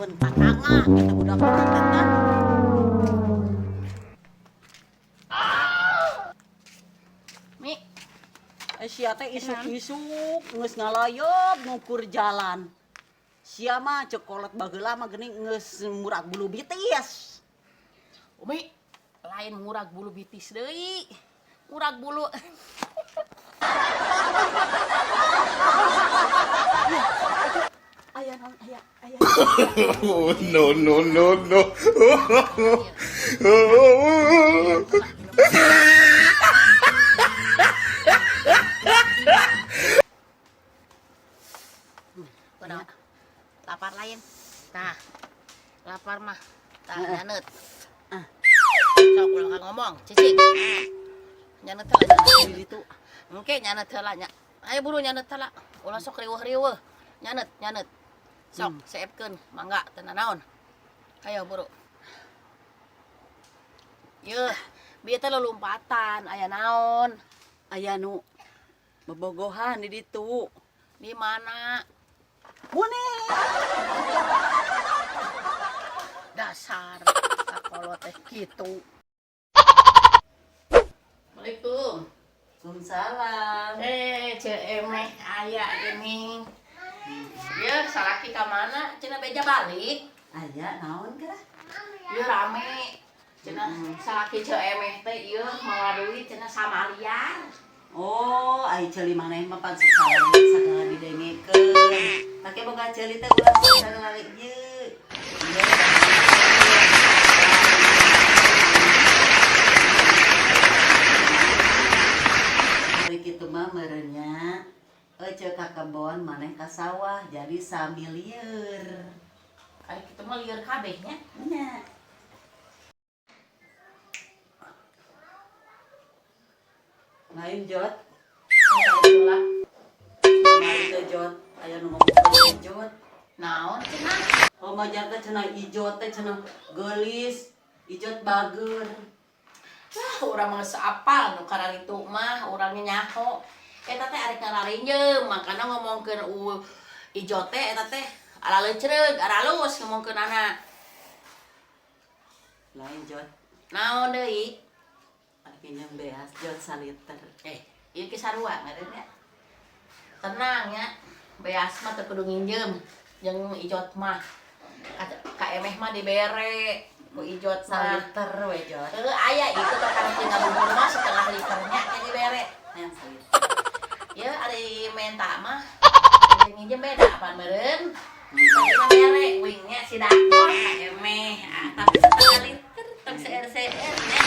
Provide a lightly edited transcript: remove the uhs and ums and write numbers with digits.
Ngan tatangga eta budak teh tah. Mi, Sia teh isuk-isuk geus ngalayep ngukur jalan. Sia mah cek kolot baheula mah geuning geus murag bulu bitis. Umi, lain murag bulu bitis deui. Murag bulu. Aya naon aya aya. Oh, no, no, no, no. Kunaon? Lapar lain. Tah. Lapar mah. Tah nyaneut. Ah. Sok ulah ngomong, cicing. Nyaneut heula nya. Di ditu. Engke nyaneut heula nya. Ayo buru nyaneut heula. Ulah sok riweuh-riweuh. Nyaneut, nyaneut. Sok seepkeun, mangga teu nanaon. Ayo buru. Yeuh, bieu teh lulumpatan, aya naon? Aya nu bobogohan di ditu. Di mana? Muni. Dasar sakolot teh kitu. Assalamualaikum. Waalaikumsalam. Eh, Ceu Emeh aya geuning. Yeuh, salaki ka mana? Cenah beja balik. Aya naon geura? Ieu rame. Cenah salaki Ceu Emeh teh ieu mawa duit cenah samaliar. Oh, ai ceuli maneh mah pan sagala didengekeun. Take boga ceuli teh ulah sagala ieu. Ari kitu mah meureun nya. Ece ka kebon maneh ka sawah jadi sambil lieur. Ari kitu mah lieur kabeh nya. Nya. Lain jot, Heula. kamari teh jot, aya nu ngomong jot. Naon cenah? Oh majar teh cenah ijot teh cenah geulis, ijot bager. Ah, urang mah geus apal nu kararitu mah urangnya nyaho. Eta teh arek ngararinjeum, makana ngomongkeun ijo teh eta teh ala leucreug, aralus ngomongkeunana. Lain jot, Naon deui? arek nginjem beas jot saliter. Eh, ieu ge sarua meureun nya. Tenang nya, beas mah teu kudu nginjem jeung ijot mah. Ka Emeh mah dibere ku ijot mah. Saliter we jot. Heuh, aya itu teh kana teu ngabubur mah setengah liternya ge dibere. Hayang saliter. Ya ari menta mah jeung nginjem beda pan meureun. Tapi mah bere wingnya si dakon ka Emeh. Ah, tapi setengah liter tong seueur-seueur nya.